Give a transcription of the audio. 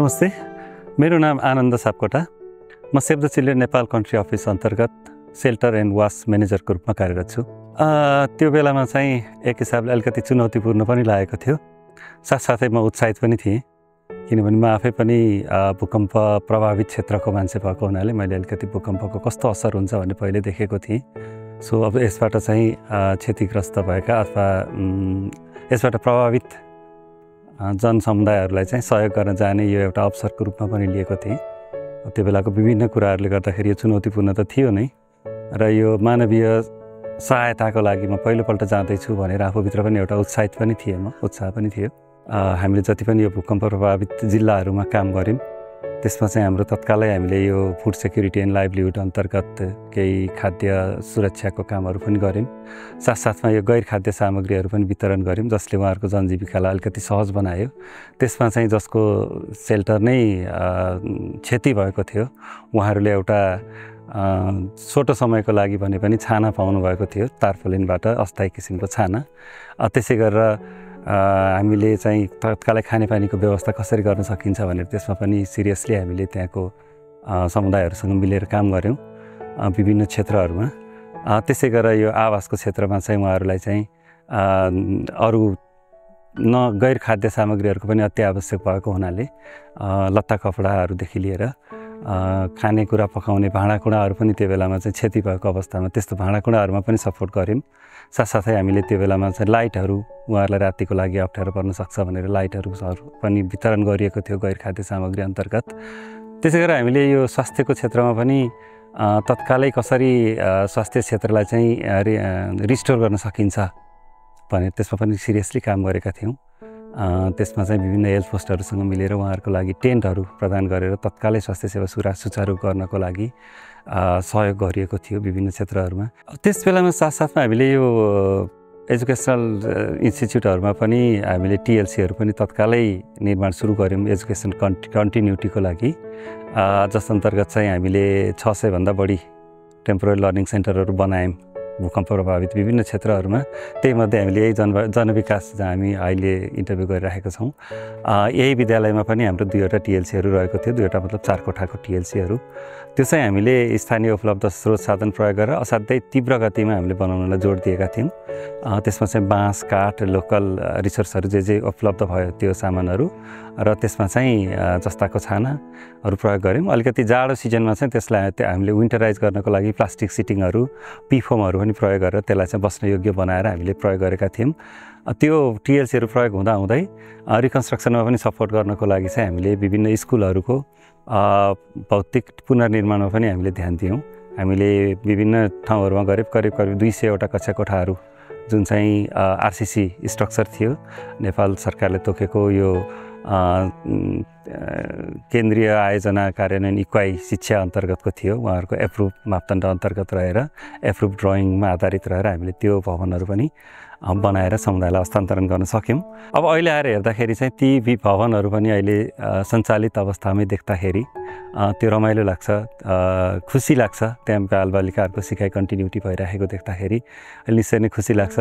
नमस्ते, मेरो नाम आनन्द सापकोटा। म save the children Nepal country office अन्तर्गत सेल्टर एन्ड वास म्यानेजरको रूपमा कार्यरत छु। त्यो बेलामा चाहिँ एक हिसाबले अलिकति चुनौतीपूर्ण पनि लागेको थियो। साथसाथै म उत्साहित पनि थिएँ, किनभने म आफै पनि भूकम्प प्रभावित क्षेत्रको मान्छे भएको हुनाले मैले अलिकति भूकम्पको कस्तो असर हुन्छ भन्ने पहिले देखेको थिएँ। सो अब यसबाट चाहिँ क्षतिग्रस्त भएका अथवा यसबाट प्रभावित जनसमुदायहरूलाई चाहिँ सहयोग गर्न जाने यो एउटा अवसरको रूपमा पनि लिएको थिएँ। त्यो बेलाको विभिन्न कुराहरूले गर्दाखेरि यो चुनौतीपूर्ण त थियो नै, र यो मानवीय सहायताको लागि म पहिलोपल्ट जाँदैछु भनेर आफूभित्र पनि एउटा उत्साहित पनि थिएँ, उत्साह पनि थियो। हामीले जति पनि यो भूकम्प प्रभावित जिल्लाहरूमा काम गऱ्यौँ, त्यसमा चाहिँ हाम्रो तत्कालै हामीले यो फुड सेक्युरिटी एन्ड लाइभलीहुड अन्तर्गत केही खाद्य सुरक्षाको कामहरू पनि गऱ्यौँ। साथसाथमा यो गैर खाद्य सामग्रीहरू पनि वितरण गऱ्यौँ, जसले उहाँहरूको जनजीविकालाई अलिकति सहज बनायो। त्यसमा चाहिँ जसको सेल्टर नै क्षति भएको थियो, उहाँहरूले एउटा छोटो समयको लागि भने पनि छाना पाउनुभएको थियो, तारपोलिनबाट अस्थायी किसिमको छाना। त्यसै गरेर हामीले चाहिँ तत्कालै खानेपानीको व्यवस्था कसरी गर्न सकिन्छ भनेर त्यसमा पनि सिरियसली हामीले त्यहाँको समुदायहरूसँग मिलेर काम गऱ्यौँ विभिन्न क्षेत्रहरूमा। त्यसै गरेर यो आवासको क्षेत्रमा चाहिँ उहाँहरूलाई चाहिँ अरू गैर खाद्य सामग्रीहरूको पनि अति आवश्यक भएको हुनाले लत्ता कपडाहरूदेखि लिएर खानेकुरा पकाउने भाँडाकुँडाहरू पनि त्यो बेलामा चाहिँ क्षति भएको अवस्थामा त्यस्तो भाँडाकुँडाहरूमा पनि सपोर्ट गऱ्यौँ। साथसाथै हामीले त्यो बेलामा चाहिँ लाइटहरू, उहाँहरूलाई रातिको लागि अप्ठ्यारो पर्न सक्छ भनेर लाइटहरू पनि वितरण गरिएको थियो गैर खाद्य सामग्री अन्तर्गत। त्यसै गरेर हामीले यो स्वास्थ्यको क्षेत्रमा पनि तत्कालै कसरी स्वास्थ्य क्षेत्रलाई चाहिँ रिस्टोर गर्न सकिन्छ भनेर त्यसमा पनि सिरियसली काम गरेका थियौँ। त्यसमा चाहिँ विभिन्न हेल्थ पोस्टहरूसँग मिलेर उहाँहरूको लागि टेन्टहरू प्रदान गरेर तत्कालै स्वास्थ्य सेवा सुचारू गर्नको लागि सहयोग गरिएको थियो विभिन्न क्षेत्रहरूमा। त्यस बेलामा साथसाथमा हामीले यो एजुकेसनल इन्स्टिच्युटहरूमा पनि हामीले टिएलसीहरू पनि तत्कालै निर्माण सुरु गऱ्यौँ एजुकेसन कन्टिन्युटीको लागि, जस अन्तर्गत चाहिँ हामीले 600 भन्दा बढी टेम्पोररी लर्निङ सेन्टरहरू बनायौँ भूकम्प प्रभावित विभिन्न क्षेत्रहरूमा। त्यही मध्ये हामीले यही जनविकास जहाँ हामी अहिले इन्टरभ्यू गरिरहेका छौँ, यही विद्यालयमा पनि हाम्रो 2वटा टिएलसीहरू रहेको थियो, 2वटा मतलब 4 कोठाको टिएलसीहरू। त्यो चाहिँ हामीले स्थानीय उपलब्ध स्रोत साधन प्रयोग गरेर असाध्यै तीव्र गतिमा हामीले बनाउनलाई जोड दिएका थियौँ। त्यसमा चाहिँ बाँस, काठ, लोकल रिसोर्सहरू जे उपलब्ध भयो त्यो सामानहरू, र त्यसमा चाहिँ जस्ताको छानाहरू प्रयोग गऱ्यौँ। अलिकति जाडो सिजनमा चाहिँ त्यसलाई हामीले विन्टराइज गर्नको लागि प्लास्टिक सिटिङहरू, पिफोमहरू पनि प्रयोग गरेर त्यसलाई चाहिँ बस्न योग्य बनाएर हामीले प्रयोग गरेका थियौँ। त्यो टिएलसीहरू प्रयोग हुँदाहुँदै रिकन्स्ट्रक्सनमा पनि सपोर्ट गर्नको लागि चाहिँ हामीले विभिन्न स्कुलहरूको भौतिक पुनर्निर्माणमा पनि हामीले ध्यान दियौँ। हामीले विभिन्न ठाउँहरूमा करिब 200वटा कक्षा कोठाहरू जुन चाहिँ आरसिसी स्ट्रक्चर थियो, नेपाल सरकारले तोकेको यो केन्द्रीय आयोजना कार्यान्वयन इक्वाई शिक्षा अन्तर्गतको थियो, उहाँहरूको एप्रुभ मापदण्ड अन्तर्गत रहेर एप्रुभ ड्रइङमा आधारित रहेर हामीले त्यो भवनहरू पनि बनाएर समुदायलाई हस्तान्तरण गर्न सक्यौँ। अब अहिले आएर हेर्दाखेरि चाहिँ ती भवनहरू पनि अहिले सञ्चालित अवस्थामै देख्दाखेरि त्यो रमाइलो लाग्छ, खुसी लाग्छ। त्यहाँ बालबालिकाहरूको सिकाइ कन्टिन्युटी भइरहेको देख्दाखेरि निश्चय नै खुसी लाग्छ।